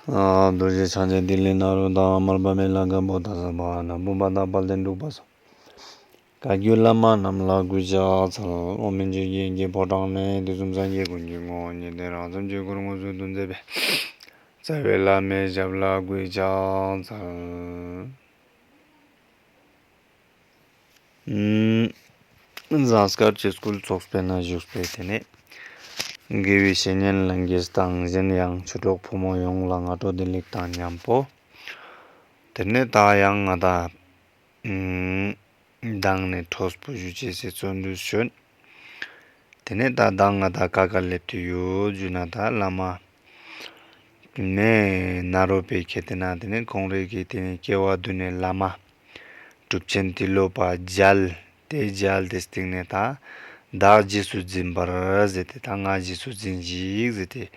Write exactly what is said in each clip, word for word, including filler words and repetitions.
རྡོ་རྗེ་འཆང་ཆེན་ཏི་ལི་ནཱ་རོ་དང་། མར་པ་མི་ལ་ག་པོ་ད་ས་པ་ན་བུམ་པ་དང་དཔལ་ལྡན་འབྲུག་པ་སོགས། བཀའ་བརྒྱུད་བླ་མ་རྣམས་ལ་གུས་ཕྱག་འཚལ། འོག་མིན་ཆོས་ཀྱི་དཀྱིལ་འཁོར་དྲངས་ནས། དུས་གསུམ་སངས་རྒྱས་ཀུན་གྱི་ངོ་བོ་ཉིད། དེ་རང་བྱུང་ཆོས་སྐུར་མངོན་སུམ་སྟོན་མཛད་པའི། རྩ་བའི་བླ་མའི་ཞབས་ལ་གུས་ཕྱག་འཚལ། ཨུམ། ཟངས་དཀར་ཆོས་སྐུལ་ཚོགས་པའི་ནང་བཞུགས་པའི་དེ་ནས་དགེ་བའི་བཤེས་གཉེན་ལྷན་རྒྱས་དང་། གཞན་ཡང་ཆོས་གྲོགས་ཕོ་མོ་ཡོངས་ལ་སྔ་དྲོ་བདེ་ལེགས་དང་མཉམ་པོ། དེ་ནས་ད་ཡང་ང་དང་ཨུམ། མདང་ནས་འཕྲོས་པོ་ཞུ་ཅེས་སི་བརྩོན་འགྲུས་བྱོན། དེ་ནས་ད་མདང་ང་དང་ག་ག་སླེབས་ཏེ་ཡོད་ཞུ་ན། ད་བླ་མ་མེ་ནཱ་རོ་པའི་ཁེ་ཏེ་ན་དེ་ནས་ཁོང་རེ་གི་དེ་ནས་སྐྱེ་བ་བདུན་ནས་བླ་མ་གྲུབ་ཆེན་ཏེ་ལོ་པ་མཇལ། དེ་མཇལ་ཏེ་སྟིང་ནས་ད་བདག་རྗེས་སུ་འཛིན་པར་ཟེར་ཏེ། ད་ང་རྗེས་སུ་འཛིན་ཞིག་ཟེར་ཏེ་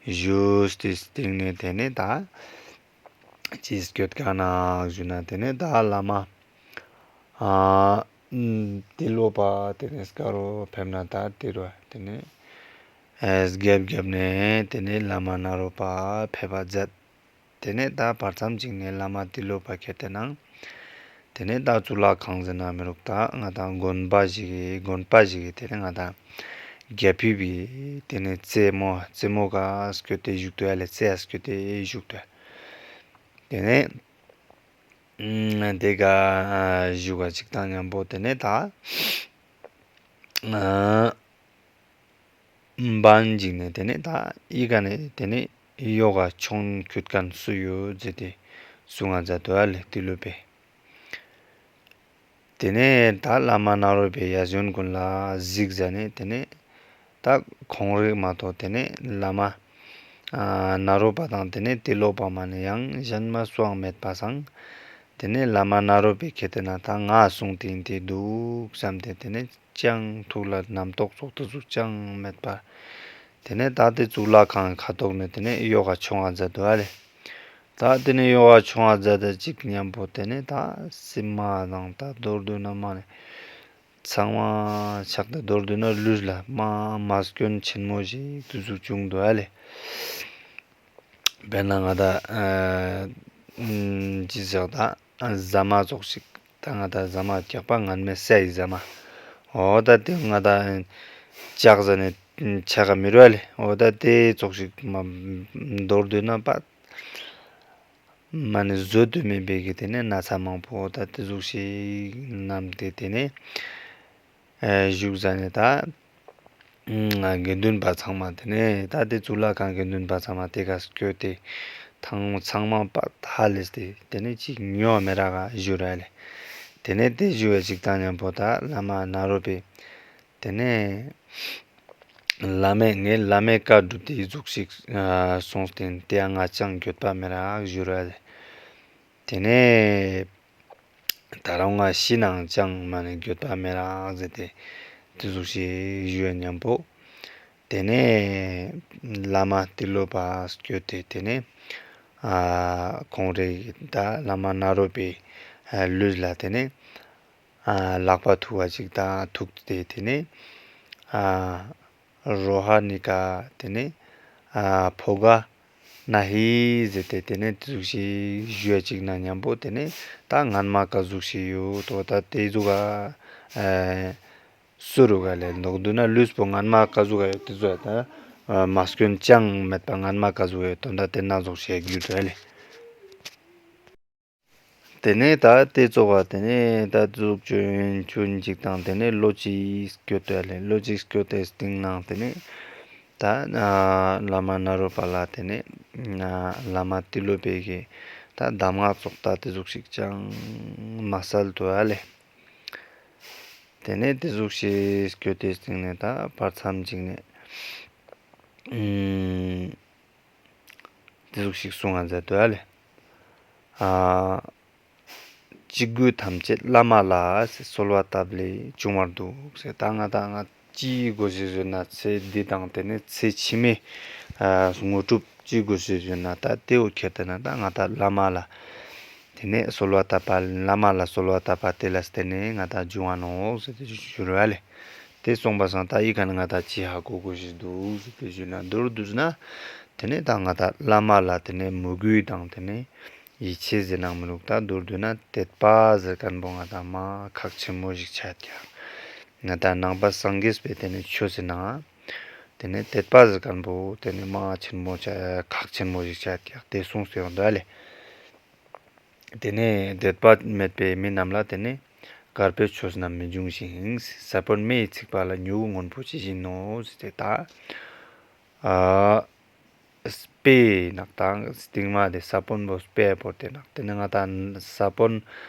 ཞུས་ཏེ་སྟིང་ནས་དེ་ནས་ད་ཅི་སྐྱོད་ཀ་ན་ཞུ་ན། དེ་ནས་ད་བླ་མ་ཨ་ཏེ་ལོ་པ་དེ་ནས་སྐ་རོ་ཕེབས་ན་ད་ཏེ་རུ་དེ་ནས་ཨེ་རྒྱབ་རྒྱབ་ནས་དེ་ནས་བླ་མ་ནཱ་རོ་པ་ཕེབས་པ་མཛད། དེ་ནས་ད་བར་མཚམས་ཅིག་ནས་བླ་མ་ཏེ་ལོ་པ་ཁེ་ཏེ་ནང་དེ་ནས་ད་གཙུག་ལག་ཁང་ཟེར་ན་མི་རུག་ད་ང་དང་དགོན་པ་ཞིག་གི་དགོན་པ་ཞིག་གི་དེ་ནས་ང་དང་རྒྱ་ཕིབས་པའི་དེ་ནས་རྩེ་མོ་རྩེ་མོ་ག་སྐྱོད་དེ་བཞུགས་ཏེ་ཡ་ལེ། རྩེ་ཡ་སྐྱོད་དེ་བཞུགས་ཏེ། དེ་ནས་ཨ་དེ་ག་ཨ་བཞུགས་པ་ཅིག་དང་མཉམ་པོ་དེ་ནས་ད་ཨ་བན་ཅིག་ནས་དེ་ནས་ད་ཨི་ཀ་ནས་དེ་ནས་ཡོ་ག་ཆོང་ཁྱུད་ཁན་སུ་ཡོད་ཟེར་ཏེ་གསུང་ང་མཛད་དོ་ཨ་ལེ་ཏེ་ལོ་པས། དེ་ནས་ད་བླ་མ་ནཱ་རོ་པའི་ཡ་ཟོན་ཀུན་ལ་གཟིགས་ཟ་ནས་དེ་ནས་ད་ཁོང་རིག་མ་གཏོགས་དེ་ནས་བླ་མ་ཨ་ནཱ་རོ་པ་དང་དེ་ནས་ཏེ་ལོ་པ་མ་ནས་ཡང་གཞན་མ་སུའང་མེད་པ་སང་། དེ་ནས་བླ་མ་ནཱ་རོ་པའི་ཁེ་ཏེ་ན་ད་ང་གསུང་དེ་ཡིན་ཏེ་འདུག་བསམ་སྟེ་དེ་ནས་ཅང་ཐུགས་ལ་རྣམ་རྟོག་ཙོགས་ཏེ་ཟུག་ཅང་མེད་པ། དེ་ནས་ད་དེ་གཙུག་ལག་ཁང་ཁ་ཐོག་ནས་དེ་ནས་ཡོ་ག་ཆོང་ང་མཛད་དོ་ཨ་ལེ། ད་དེ་ནས་ཡོ་ག་ཆོང་ང་མཛད་དེ་ཅིག་མཉམ་པོ་དེ་ནས་ད་སི་མ་དང་ད་མདོར་བསྡུ་ན་མ་ནས་ཚང་མ་ཆགས་ཏེ་མདོར་བསྡུ་ན་ལུས་ལ་མ་མ་སྐྱོན་ཆེན་མོ་ཞིག་ཏེ་ཟུག་བྱུང་འདུག་ཨ་ལེ། དཔེར་ན་ང་དང་ཨ་ཅི་ཟེར་ད་ཨ་ཟ་མ་ཙོགས་ཤིག་ད་ང་དང་ཟ་མ་སྐྱག་པ་ངན་མེད་སའི་ཟ་མ། འོ་ད་དེ་ང་དང་ལྕགས་ཟ་ནས་ཆ་ག་མི་རུ་ཨ་ལེ། འོ་ད་དེ་ཙོགས་ཤིག་མ་མདོར་བསྡུ་ན་པ་མ་ནི་བཟོད་དུ་མེད་པའི་གི་དེ་ནས་ན་ཚ་མང་པོ་ད་དེ་ཟུག་ཤིག་ནམ་དེ་དེ་ནས་ཨེ་བཞུགས་ཟ་ནས་ད་ཨ་དགེ་འདུན་པ་ཚང་མ་དེ་ནས་ད་དེ་གཙུག་ལག་ཁང་དགེ་འདུན་པ་ཚང་མ་དེ་ག་སྐྱོད་དེ་ཐང་ཚང་མ་པ་ཧ་ལས་ཏེ་དེ་ནས་ཅིག་ཉོ་མེ་ར་ག་བཞུགས་ར་ལེ། དེ་ནས་དེ་བཞུགས་པ་ཅིག་དང་མཉམ་པོ་ད་བླ་མ་ནཱ་རོ་པའི་དེ་ནས་བླ་མས་ངའི་བླ་མའི་བཀའ་སྒྲུབ་ཏེ་ཟུག་ཤིག་ཨ་གསུངས་ཏེ་དེ་ཡང་ང་ཅང་འགྱོད་པ་མེད་རག་བཞུགས་ར་ལེ། དེ་ནས་ད་རུང་ང་ཤི་ནའང་ཅང་མ་ནི་འགྱོད་པ་མེད་རག་ཟེར་ཏེ་དེ་ཟུག་ཤིག་བཞུགས་ཡ་མཉམ་པོ། དེ་ནས་བླ་མ་ཏི་ལོ་པ་སྐྱོད་དེ་དེ་ནས་ཨ་ཁོང་རེ་ད་བླ་མ་ནཱ་རོ་པའི་ཨ་ལུས་ལ་དེ་ནས་ཨ་ལག་པ་ཐུག་པ་ཅིག་དང་ཐུག་སྟེ་དེ་ནས་ཨ་རོ་ཧ་ནི་ཀ་དེ་ནས་ཨ་ཕོ་ག་ན་ཧི་ཟེར་ཏེ་དེ་ནས་དེ་ཟུག་ཤིག་བཞུགས་ཡ་ཅིག་ན་མཉམ་པོ་དེ་ནས་ད་སྔན་མ་ཀ་ཟུག་ཤིག་ཡོད་དོ། ད་དེ་ཟུག་ག་ཨ་སུ་རུ་ག་ལེ་མདོར་བསྡུ་ན་ལུས་པོ་སྔན་མ་ཀ་ཟུག་ག་ཡོད་དེ་ཟུག་ད་མ་སྐྱོན་ཅང་མེད་པ་སྔན་མ་ཀ་ཟུག་ཡོད་དོ། ད་དེ་ན་ཟུག་ཤིག་གྱུར་ཏོ་ལེ། དེ་ནས་ད་དེ་ཙོགས་པ་དེ་ནས་ད་ཟུག་ཅུན་ཅུན་ཅིག་དང་དེ་ནས་ལོ་གཅིག་སྐྱོད་དེ་ལེ། ལོ་གཅིག་སྐྱོད་དེ་སྟིང་ནང་དེ་ནས་ད་བླ་མ་ནཱ་རོ་པ་ལ་དེ་ནས་བླ་མ་ཏི་ལོ་པའི་གི་ད་གདམས་ངག་ཙོགས་ད་དེ་ཟུག་ཤིག་ཅང་མ་སལ་དོ་ཨ་ལེ། དེ་ནས་དེ་ཟུག་ཤིག་སྐྱོད་དེ་སྟིང་ནས་ད་བར་མཚམས་ཅིག་ནས་ཨུམ། དེ་ཟུག་ཤིག་གསུང་ང་མཛད་དོ་ཨ་ལེ། ཨ་ཅི་དགོས་ཐམས་ཅད་བླ་མ་ལ་ཟེར། གསོལ་བ་བཏབ་ལས་བྱུང་བར་འདུག་ཟེར། ད་ང་ད་ང་ཅི་དགོས་ཤེས་ཟེར་ན་ཚེ་འདི་དང་དེ་ནས་ཚེ་ཕྱི་མའི་ཨ་དངོས་གྲུབ་ཅི་དགོས་ཤེས་ཟེར་ན་ད་དེ་བོ་ཁྱེར་ཏེ་ན་ད་ང་ད་བླ་མ་ལ་དེ་ནས་གསོལ་བ་བཏབ་པ། བླ་མ་ལ་གསོལ་བ་བཏབ་པ་དེ་ལ་བརྟེན་ནས་ང་ད་བྱུང་བ་ནོག་ཟེར་ཏེ་ཞུ་རུ་ཨ་ལེ། དེ་སོང་པ་སང་ད་ཡི་ག་ནེ་ང་ཏང་ཅི་ཧ་གོ་གོས་ཤིག་འདུག་ཟེར་ཏེ་ཞུས་ན། མདོར་བསྡུས་ན་དེ་ནེ་ད་ང་ཏང་བླ་མ་ལ་དེ་ནེ་མོས་གུས་དང་དེ་ནེ་ཡིད་ཆེས་ཟེར་ནང་མི་འདུག་ད་མདོར་བསྡུས་ན་དད་པ་ཟེར་ཁན་པོ་ང་ཏང་མ་ཁག་ཆེན་མོ་ཞིག་ཆ་ཀྱག་ང་ཏང་ནང་པ་སངས་རྒྱས་པའི་དེ་ནེ་ཆོས་སི་ནང་དེ་ནེ་དད་པ་ཟེར་ཁན་པོ་དེ་ནེ་མ་ཆེན་མོ་ཆ་ཁག་ཆེན་མོ་ཞིག་ཆ་ཀྱག་དེ་གསུངས་ཏེ་ཡོང་འདུག་ཨ་ལེ། དེ་ནེ་དད་པ་མེད་པའི་མི་རྣམས་ལ་དེ་ནེ་དཀར་པོའི་ཆོས་རྣམས་མི་འབྱུང་ཞིང་། ས་བོན་མེ་ཡིས་ཚིག་པ་ལ། མྱུ་གུ་སྔོན་པོ་ཇི་བཞིན་ནོ་ཟེར་ཏེ་ད། ཨ་སྤོས་ནག་ད་སྟིང་མ་དེ་ས་བོན་པོ་སྤོས་པོ་དེ་ནག་དེ་ནེ་ང་ཏང་ས་བོན་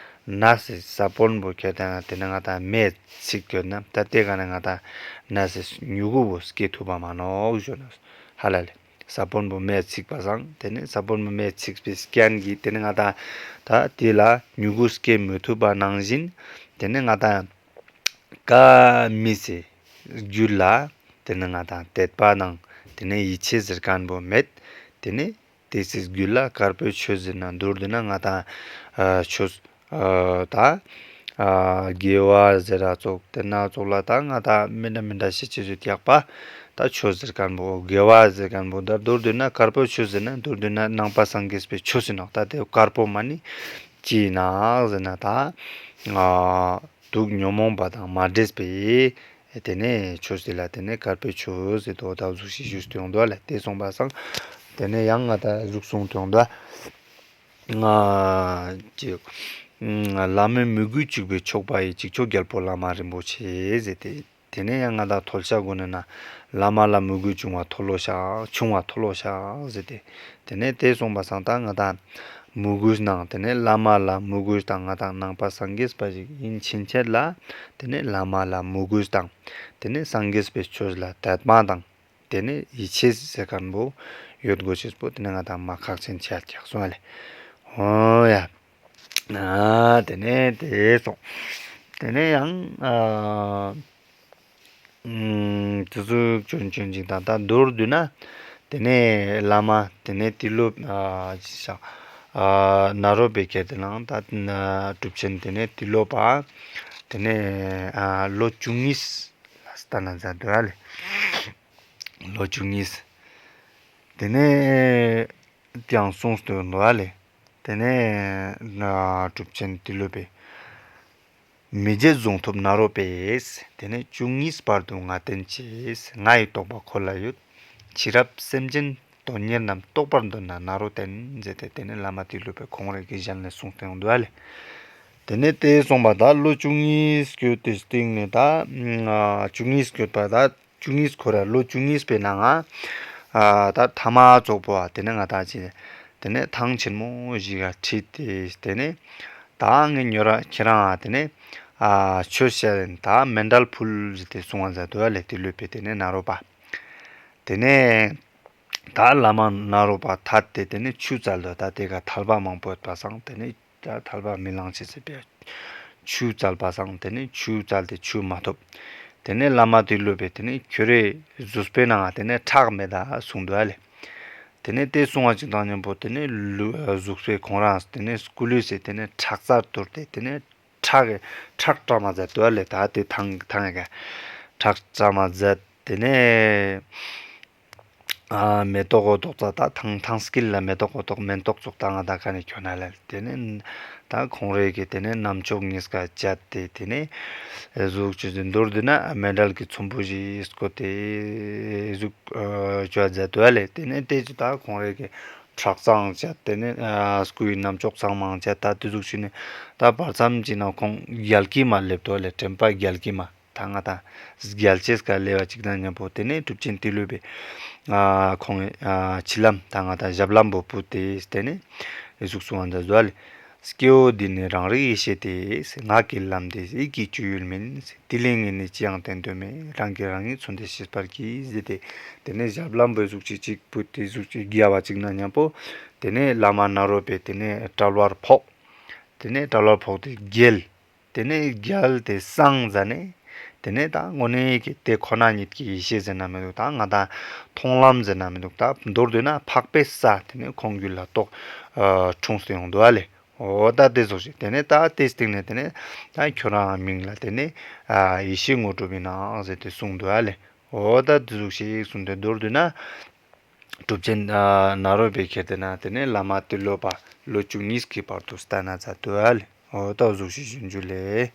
ནག་སི་ས་བོན་པོ་ཁྱེར་ཏེ་ན་དེ་ནེ་ང་ཏང་མེ་ཚིག་ཡོད་ན་ད་དེ་ག་ནེ་ང་ཏང་ནག་སི་མྱུ་གུ་བོ་སྐྱེ་ཐུབ་པ་མ་ནོག་ཞུ་ན་ཧ་ལ་ལེ། ས་བོན་པོ་མེ་ཚིག་པ་སང་དེ་ནེ་ས་བོན་པོ་མེ་ཚིག་པའི་རྐྱེན་གྱིས་དེ་ནེ་ང་ཏང་ད་དེ་ལ་མྱུ་གུ་སྐྱེ་མི་ཐུབ་པ་ནང་བཞིན་དེ་ནེ་ང་ཏང་ཀ་མི་སི་རྒྱུད་ལ་དེ་ནེ་ང་ཏང་དད་པ་དང་དེ་ནེ་ཡིད་ཆེས་ཟེར་ཁན་པོ་མེད། དེ་ནེ་དེ་སི་རྒྱུད་ལ་དཀར་པོའི་ཆོས་ཟེར་ན་མདོར་བསྡུས་ན་ང་ཏང་ཨ་ཆོས་ཨ་ད་ཨ་དགེ་བ་ཟེར་ར་ཙོགས་དེ་ན་ཙོགས་ལ་ད་ང་ཏང་མི་འདྲ་མི་འདྲ་ཤེས་ཅེས་སུ་ཐེག་པ་ད་ཆོས་ཟེར་ཁན་པོ་དགེ་བ་ཟེར་ཁན་པོ་ད་མདོར་བསྡུས་ན་དཀར་པོའི་ཆོས་ཟེར་ན་མདོར་བསྡུས་ན་ནང་པ་སངས་རྒྱས་པའི་ཆོས་ཟེར་ནོག་ད་དེ་དཀར་པོ་མ་ནི་ཅི་ནག་ཟེར་ན་ད་ཨ་དུག་ཉོན་མོངས་པ་དང་མ་འདྲེས་པའི་དེ་ནེ་ཆོས་དེ་ལ་དེ་ནེ་དཀར་པོའི་ཆོས་ཟེར་དོ་ད་ཟུག་ཤིག་ཞུས་ཏེ་ཡོང་འདུག་ཨ་ལེ། དེ་སོང་པ་སང་དེ་ནེ་ཡང་ང་ཏང་ཟུག་གསུངས་ཏེ་ཡོང་འདུག་ཨ། ང་ཅི་བླ་མའི་མོས་གུས་གཅིག་པུས་ཆོག་པ་ཡི། གཅིག་ཆོག་རྒྱལ་པོ་བླ་མ་རིན་པོ་ཆེ་ཟེར་ཏེ། དེ་ནེ་ཡང་ང་ཏང་མཐོལ་བཤགས་གོ་ནེ་ན་བླ་མ་ལ་མོས་གུས་ཆུང་བ་མཐོལ་ལོ་བཤགས་ཆུང་བ་མཐོལ་ལོ་བཤགས་ཟེར་ཏེ། དེ་ནེ་དེ་སོང་པ་སང་ད་ང་ཏང་མོས་གུས་ནང་དེ་ནེ་བླ་མ་ལ་མོས་གུས་དང་ང་ཏང་ནང་པ་སངས་རྒྱས་པ་ཞིག་ཡིན་ཕྱིན་ཆད་ལ་དེ་ནེ་བླ་མ་ལ་མོས་གུས་དང་དེ་ནེ་སངས་རྒྱས་པའི་ཆོས་ལ་དད་པ་དང་དེ་ནེ་ཡིད་ཆེས་ཟེར་ཁན་པོ་ཡོད་གོས་ཤེས་པོ་དེ་ནེ་ང་ཏང་མ་ཁག་ཆེན་ཆ་ཀྱག་སོང་ཨ་ལེ། འོ་ཡ། ཨ་དེ་ནེ་དེ་སོང་། དེ་ནེ་ཡང་ཨ་ཨུམ་དེ་ཟུག་ཅོན་ཅོན་ཅིག་དང་ད་མདོར་བསྡུས་ན་དེ་ནེ་བླ་མ་དེ་ནེ་ཏི་ལོ་ཨ་ཅི་ཤ་ཨ་ནཱ་རོ་པའི་སྐད་དེ་ནང་ད་ཨ་གྲུབ་ཆེན་དེ་ནེ་ཏི་ལོ་པ་དེ་ནེ་ཨ་ལོ་བཅུ་གཉིས་ལ་སྟན་ན་མཛད་འདུག་ཨ་ལེ། ལོ་བཅུ་གཉིས། དེ་ནེ་ཡང་གསུངས་ཏེ་འདུག་ཨ་ལེ། དེ་ནེ་ཨ་གྲུབ་ཆེན་ཏི་ལོ་པས། མི་བརྗེད་གཟུངས་ཐོབ་ནཱ་རོ་པས། དེ་ནེ་བཅུ་གཉིས་བར་དུ་ང་བསྟེན་ཅེས། ང་ཡི་རྟོགས་པ་ཁོ་ལ་ཡོད། ཕྱི་རབས་སེམས་ཅན་དོན་གཉེར་རྣམས། རྟོགས་པར་འདོད་ན་ནཱ་རོ་བསྟེན། ཟེར་ཏེ་དེ་ནེ་བླ་མ་ཏི་ལོ་པས་ཁོང་རའི་གི་ཞལ་ནེ་གསུངས་ཏེ་འདུག་ཨ་ལེ། དེ་ནེ་དེ་སོང་པ་ད་ལོ་བཅུ་གཉིས་སྐྱོད་དེ་སྟིང་ནེ་ད་ཨ་བཅུ་གཉིས་སྐྱོད་པ་ད་བཅུ་གཉིས་ཁོ་ར་ལོ་བཅུ་གཉིས་པའི་ནང་ང་ཨ་ད་ཐ་མ་ཙོགས་པོ་ཨ་དེ་ནེ་ང་ཏང་ཅི་དེ་ནེ་ཐང་ཆེན་མོ་ཞིག་ག་ཁྲིད་དེ་དེ་ནེ་ད་ངས་ཉོ་ར་ཁྱེད་རང་ཨ་དེ་ནེ་ཨ་ཆོས་བཤད་ད་མཎྜལ་ཕུལ་ཟེར་ཏེ་གསུངས་པ་མཛད་འདུག་ཨ་ལེ། ཏི་ལོ་པས་དེ་ནེ་ནཱ་རོ་པ། དེ་ནེ་ད་བླ་མ་ནཱ་རོ་པ་ཐད་དེ་དེ་ནེ་ཆུ་བཙལ་དུ་ད་དེ་ག་ཐལ་བ་མང་པོ་ཡོད་པ་སང་དེ་ནེ་ད་ཐལ་བ་མི་ལང་ཅེས་ཟེར་པས། ཆུ་བཙལ་པ་སང་དེ་ནེ་ཆུ་བཙལ་ཏེ་ཆུ་མ་ཐོབ། དེ་ནེ་བླ་མ་ཏི་ལོ་པས་དེ་ནེ་ཁྱོད་རའི་གཟུགས་པོའི་ནང་ང་དེ་ནེ་ཁྲག་མེད་ད་གསུངས་འདུག་ཨ་ལེ། དེ་ནེ་དེ་གསུངས་པ་ཅིག་དང་མཉམ་པོ་དེ་ནེ་ལུ་གཟུགས་པོའི་ཁོང་རང་དེ་ནེ་སྐུ་ལུས་སི་དེ་ནེ་ཁྲག་རྩ་གཏོར་ཏེ་དེ་ནེ་ཁྲག་གི་ཁྲག་བཀྲམ་མ་མཛད་འདུག་ཨ་ལེ། ད་དེ་ཐང་ཐང་ཡ་ག་ཁྲག་བཀྲམ་མ་མཛད་དེ་ནེ་ཨ་མེ་ཏོག་གོ་ཏོག་ཙ་ད་ཐང་ཐང་སྐྱིལ་ལ་མེ་ཏོག་གོ་ཏོག་མེན་ཏོག་ཙོགས་ད་ང་ད་ཀ་ནེ་ཁྱོད་ན་ལེ། དེ་ནེ་ད་ཁོང་རའི་གི་དེ་ནེ་རྣམ་ཅོག་གཉིས་ཀ་བཅད་དེ་དེ་ནེ་གཟུགས་ཅི་ཟིན་མདོར་བསྡུ་ན་མཎྜལ་གྱི་ཚོམ་བུ་ཞིག་བཀོད་དེ་གཟུགས་ཨ་བཅོས་མཛད་འདུག་ཨ་ལེ། དེ་ནེ་དེ་ཅི་ད་ཁོང་རའི་གི་ཁྲག་རྩའང་བཅད་དེ་ནེ་ཨ་སྐུའི་རྣམ་ཅོག་ཚང་མའང་བཅད་ད་དེ་ཟུག་ཅིག་ནེ་ད་བར་མཚམས་ཅིག་ན་ཁོང་རྒྱལ་ཀི་མ་སླེབས་འདུག་ཨ་ལེ། དྲན་པ་རྒྱལ་ཀི་མ་ད་ང་ད་རྒྱལ་ཅེས་ཀ་སླེབས་པ་ཅིག་དང་མཉམ་པོ་དེ་ནེ་གྲུབ་ཆེན་ཏི་ལོ་པས་ཨ་ཁོང་ཨ་མཆིལ་ལྷམ་ད་ང་ད་ཞབས་ལྷམ་པོ་ཕུད་དེ་དེ་ནེ་གཟུགས་སུ་འོང་ད་འདུག་ཨ་ལེ། སྐྱེ་བོ་འདི་ནི་རང་རིག་ཡེ་ཤེས་ཏེ། ངག་གི་ལམ་འདི་ཡིད་ཀྱི་སྤྱོད་ཡུལ་མིན། དེ་ལས་ངས་ནི་ཅི་ཡང་བསྟན་དོན་མེད། རང་གིས་རང་ཉིད་མཚོན་ཏེ་ཤེས་པར་གྱིས། ཟེར་ཏེ་དེ་ནེ་ཞབས་ལྷམ་པོ་གཟུགས་ཅིག་ཅིག་ཕུད་དེ་གཟུགས་ཅིག་རྒྱལ་བ་ཅིག་དང་མཉམ་པོ་དེ་ནེ་བླ་མ་ནཱ་རོ་པས་དེ་ནེ་དཔྲལ་བར་ཕོག་དེ་ནེ་དཔྲལ་བར་ཕོག་སྟེ་རྒྱལ། དེ་ནེ་རྒྱལ་ཏེ་སངས་ཟ་ནེ་དེ་ནེ་ད་དངོས་གནས་ཀྱི་དེ་ཁོ་ན་ཉིད་ཀྱི་ཡེ་ཤེས་ཟེར་ན་མི་འདུག་ད་ང་ད་མཐོང་ལམ་ཟེར་ན་མི་འདུག་ད་མདོར་བསྡུ་ན་འཕགས་པའི་ས་དེ་ནེ་ཁོང་རྒྱུད་ལ་རྟོགས་ཨ་འཁྲུངས་ཏེ་ཡོང་འདུག་ཨ་ལེ། འོ་ད་དེ་ཟུག་ཞིག་དེ་ནས་ད་དེ་སྟེང་ནས་དེ་ནས་ད་ཁྱོད་རང་མིང་ལ་དེ་ནས་ཨ་ཡེ་ཤེས་དངོས་གྲུབ་ཡིན་ནའང་ཟེར་ཏེ་གསུངས་འདུག་ཨ་ལེ། འོ་ད་དེ་ཟུག་ཞིག་གསུངས་ཏེ་མདོར་བསྡུ་ན། གྲུབ་ཆེན་ཨ་ནཱ་རོ་པའི་ཁྱེར་ཏེ་ན་དེ་ནས་བླ་མ་ཏི་ལོ་པ་ལོ་བཅུ་གཉིས་ཀྱི་བར་དུ་བསྟེན་ན་མཛད་འདུག་ཨ་ལེ། འོ་ད་འོ་ཟུག་ཞིག་ཞུ་རྒྱུ་ལེ།